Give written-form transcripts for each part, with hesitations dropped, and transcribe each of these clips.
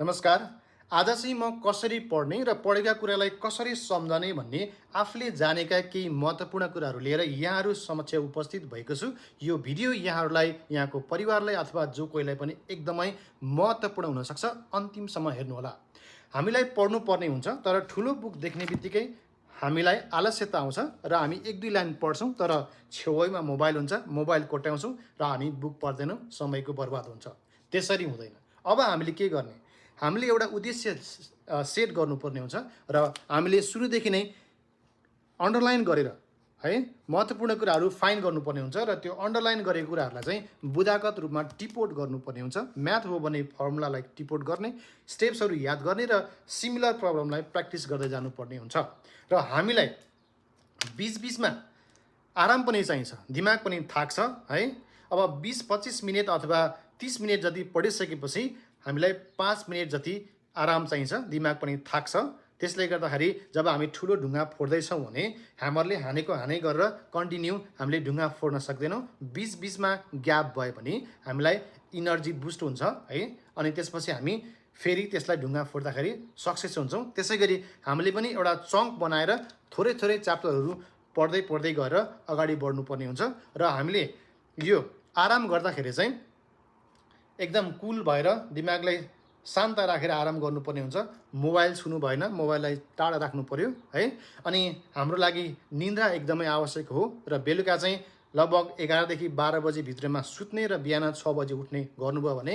नमस्कार। आज चाहिँ म कसरी पढ्ने र पढेका कुरालाई कसरी सम्झने भन्ने आफूले जानेका केही महत्त्वपूर्ण कुराहरू लिएर यहाँहरू समक्ष उपस्थित भएको छु। यो भिडियो यहाँहरूलाई, यहाँको परिवारलाई अथवा जो कोहीलाई पनि एकदमै महत्त्वपूर्ण हुनसक्छ। अन्तिमसम्म हेर्नुहोला। हामीलाई पढ्नुपर्ने हुन्छ, तर ठुलो बुक देख्ने बित्तिकै हामीलाई आलस्यता आउँछ र हामी एक दुई लाइन पढ्छौँ, तर छेउमा मोबाइल हुन्छ, मोबाइल कोट्याउँछौँ र हामी बुक पढ्दैनौँ, समयको बर्बाद हुन्छ। त्यसरी हुँदैन। अब हामीले के गर्ने? हामीले एउटा उद्देश्य सेट गर्नुपर्ने हुन्छ र हामीले सुरुदेखि नै अन्डरलाइन गरेर महत्त्वपूर्ण कुराहरू फाइन गर्नुपर्ने हुन्छ र त्यो अन्डरलाइन गरेको कुराहरूलाई चाहिँ बुदागत रूपमा टिपोट गर्नुपर्ने हुन्छ। म्याथ हो भने फर्मुलालाई टिपोट गर्ने, स्टेप्सहरू याद गर्ने र सिमिलर प्रब्लमलाई प्र्याक्टिस गर्दै जानुपर्ने हुन्छ। र हामीलाई बिचबिचमा आराम पनि चाहिन्छ, दिमाग पनि थाक्छ है। अब 20-25 मिनट अथवा 30 मिनट जति पढिसकेपछि हामीलाई 5 मिनट जति आराम चाहिन्छ, दिमाग पनि थाक्छ। त्यसले गर्दाखेरि जब हामी ठुलो ढुङ्गा फोड्दैछौँ भने ह्यामरले हानेको हानै गरेर कन्टिन्यू हामीले ढुङ्गा फोड्न सक्दैनौँ। बिचबिचमा ग्याप भयो भने हामीलाई इनर्जी बुस्ट हुन्छ है, अनि त्यसपछि हामी फेरि त्यसलाई ढुङ्गा फोड्दाखेरि सक्सेस हुन्छौँ। त्यसै गरी हामीले पनि एउटा चङ्क बनाएर थोरै थोरै च्याप्टरहरू पढ्दै गएर अगाडि बढ्नुपर्ने हुन्छ। र हामीले यो आराम गर्दाखेरि चाहिँ एकदम कुल भएर दिमागलाई शान्त राखेर आराम गर्नुपर्ने हुन्छ। मोबाइल छुनु भएन, मोबाइललाई टाढा राख्नु पर्यो है। अनि हाम्रो लागि निन्द्रा एकदमै आवश्यक हो र बेलुका चाहिँ लगभग 11 देखि 12 बजी भित्रमा सुत्ने र बिहान 6 बजी उठ्ने गर्नुभयो भने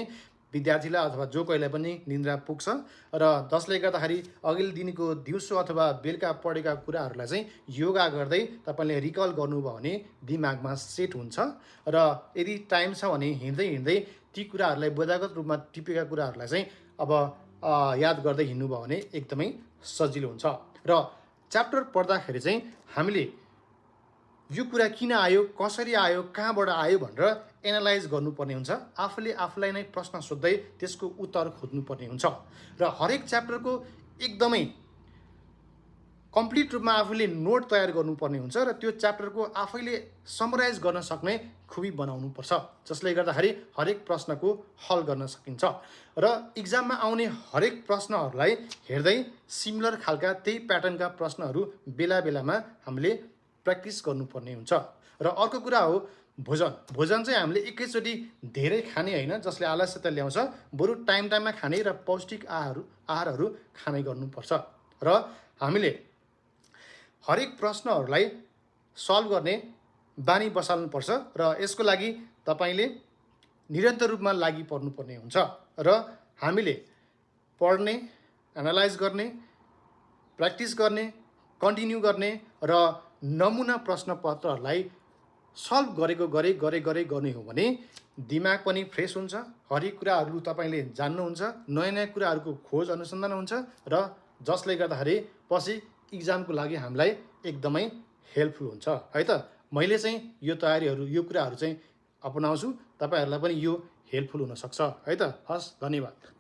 विद्यार्थीलाई अथवा जो कोहीलाई पनि निन्द्रा पुग्छ। र जसले गर्दाखेरि अघिल्लो दिनको दिउँसो अथवा बेलुका पढेका कुराहरूलाई चाहिँ योगा गर्दै तपाईँले रिकल गर्नुभयो भने दिमागमा सेट हुन्छ। र यदि टाइम छ भने हिँड्दै ती कुराहरूलाई बुदागत रूपमा टिपेका कुराहरूलाई चाहिँ अब याद गर्दै हिँड्नुभयो भने एकदमै सजिलो हुन्छ। र च्याप्टर पढ्दाखेरि चाहिँ हामीले यो कुरा किन आयो, कसरी आयो, कहाँबाट आयो भनेर एनालाइज गर्नुपर्ने हुन्छ। आफूले आफूलाई नै प्रश्न सोध्दै त्यसको उत्तर खोज्नुपर्ने हुन्छ। र हरेक च्याप्टरको एकदमै कम्प्लिट रूपमा आफूले नोट तयार गर्नुपर्ने हुन्छ र त्यो च्याप्टरको आफैले समराइज गर्न सक्ने खुबी बनाउनुपर्छ, जसले गर्दाखेरि हरेक प्रश्नको हल गर्न सकिन्छ। र इक्जाममा आउने हरेक प्रश्नहरूलाई हेर्दै सिमिलर खालका त्यही प्याटर्नका प्रश्नहरू बेला बेलामा हामीले प्र्याक्टिस गर्नुपर्ने हुन्छ। र अर्को कुरा हो भोजन चाहिँ हामीले एकैचोटि धेरै खाने होइन, जसले आलस्यता ल्याउँछ। बरु टाइममा खाने र पौष्टिक आहारहरू खाने गर्नुपर्छ। र हामीले हरेक प्रश्नहरूलाई सल्भ गर्ने बानी बसाल्नुपर्छ र यसको लागि तपाईँले निरन्तर रूपमा लागि पर्नुपर्ने हुन्छ। र हामीले पढ्ने, एनालाइज गर्ने, प्र्याक्टिस गर्ने, कन्टिन्यू गर्ने र नमुना प्रश्नपत्रहरूलाई सल्भ गर्ने हो भने दिमाग पनि फ्रेस हुन्छ। हरेक कुराहरू तपाईँले जान्नुहुन्छ, नयाँ नयाँ कुराहरूको खोज अनुसन्धान हुन्छ र जसले गर्दाखेरि पछि इक्जामको लागि हामीलाई एकदमै हेल्पफुल हुन्छ है त। मैले चाहिँ यो कुराहरू चाहिँ अपनाउँछु। तपाईँहरूलाई पनि यो हेल्पफुल हुनसक्छ है त। हस्, धन्यवाद।